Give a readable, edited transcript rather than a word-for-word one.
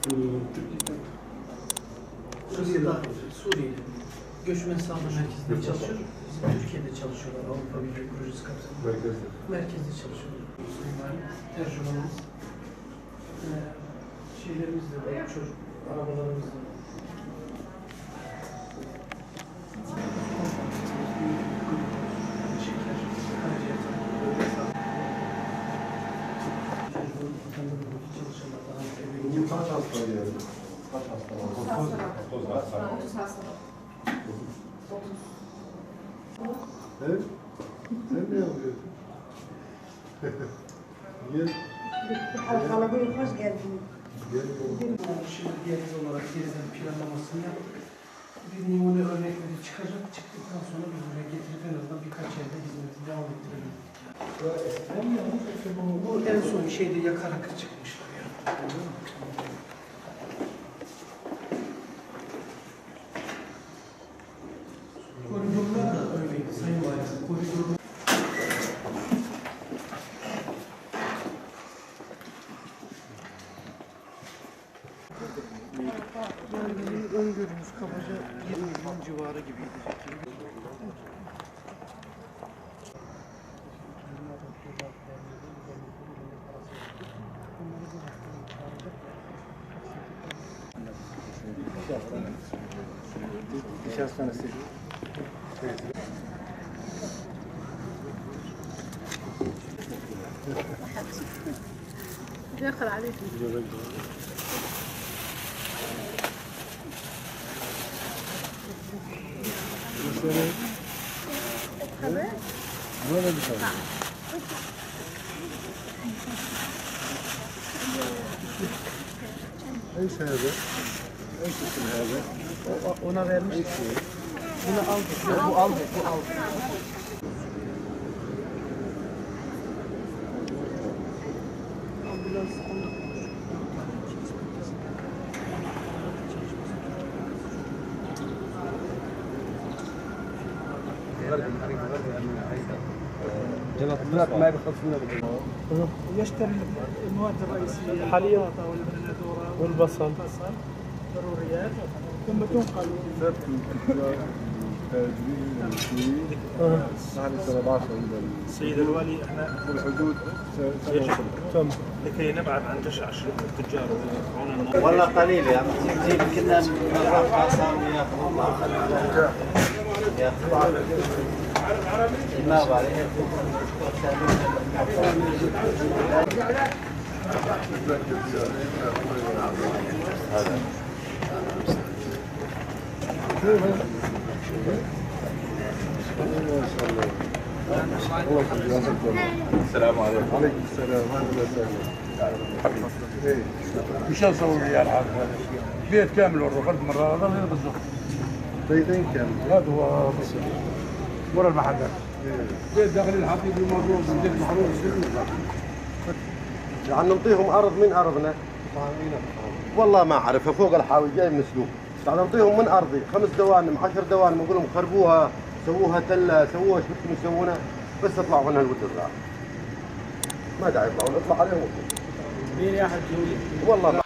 Türkiye'den. Suriye'de, Suriye'de. Göçmen Sağlık Merkezi'nde çalışıyor. Bizim Türkiye'de çalışıyorlar Avrupa Birliği Projesi kapsamında. Merkezde. Merkezde çalışıyorlar. Sayın Valim, tercümanımız. Şeylerimiz de var, çocuk arabalarımız da var. Şeker, karaciğer takibi, böbrek sağlığı. Çocuğun vatandaşındaki çalışanlar daha eve Bugün kaç hasta geldi? Kaç hasta var? 30 hasta var. 30 hasta. 30 hasta var. 30. Evet. Sen ne yapıyorsun? Gel. Halkalı hoş geldiniz. Gel. Şimdi diyaliz olarak geriden planlamasını yaptık. Bir numune örnekleri çıkacak. Çıktıktan sonra biz buraya getirip en azından birkaç yerde hizmeti devam ettirebildik. Eskiden mi yapmış yoksa bu? Bu en son şeyde yakarak çıkmışlar ya. Koridorlar da öyleydi Sayın Valim. Koridorlar. Yani bizim öngörümüz kabaca 20 milyon civarı gibi gidecek gibi. Diş hastanesi. داخل عليك. Böyle bir şey. ايش هذا؟ ايش اسم هذا؟ Ona vermiş. Bunu aldık. Bu aldık. Bu aldık. Ambulans onda konuştuk. 4 tane çalışması. ما بيخلصونا. يشتري المواد الرئيسية حالياً البطاطا والبندورة والبصل. والبصل ضروريات ثم تنقل. التاجرين المسلمين نحن 17 عند سيد الوالي، احنا الحدود. يجب تم لكي نبعد عن جشع التجار ويدفعون. والله قليل يا عم، تجيب كنا مرات صاروا ياخذوا ياخذوا ما بعرف. ما شاء الله، الله يخليك. السلام عليكم. عليكم السلام، اهلا وسهلا. ايه. مش نصور لي العاب، هذا بيت كامل ورا فرد مره هذا غير بالضبط. بيتين كامل. هذا هو بس ورا المحلات. إيه. بيت داخل الحطيب المضروب، بيت محروق. يعني نعطيهم ارض من ارضنا، والله ما اعرفها، فوق الحاوي جاي من السوق. يعني نعطيهم من ارضي 5 دوانم، 10 دوانم، اقول لهم خربوها، سووها تله، سووها شو بدكم تسوونها، بس اطلعوا عنها الود الراح. ما داعي يطلعون، اطلع عليهم. مين يا حجي؟ والله ما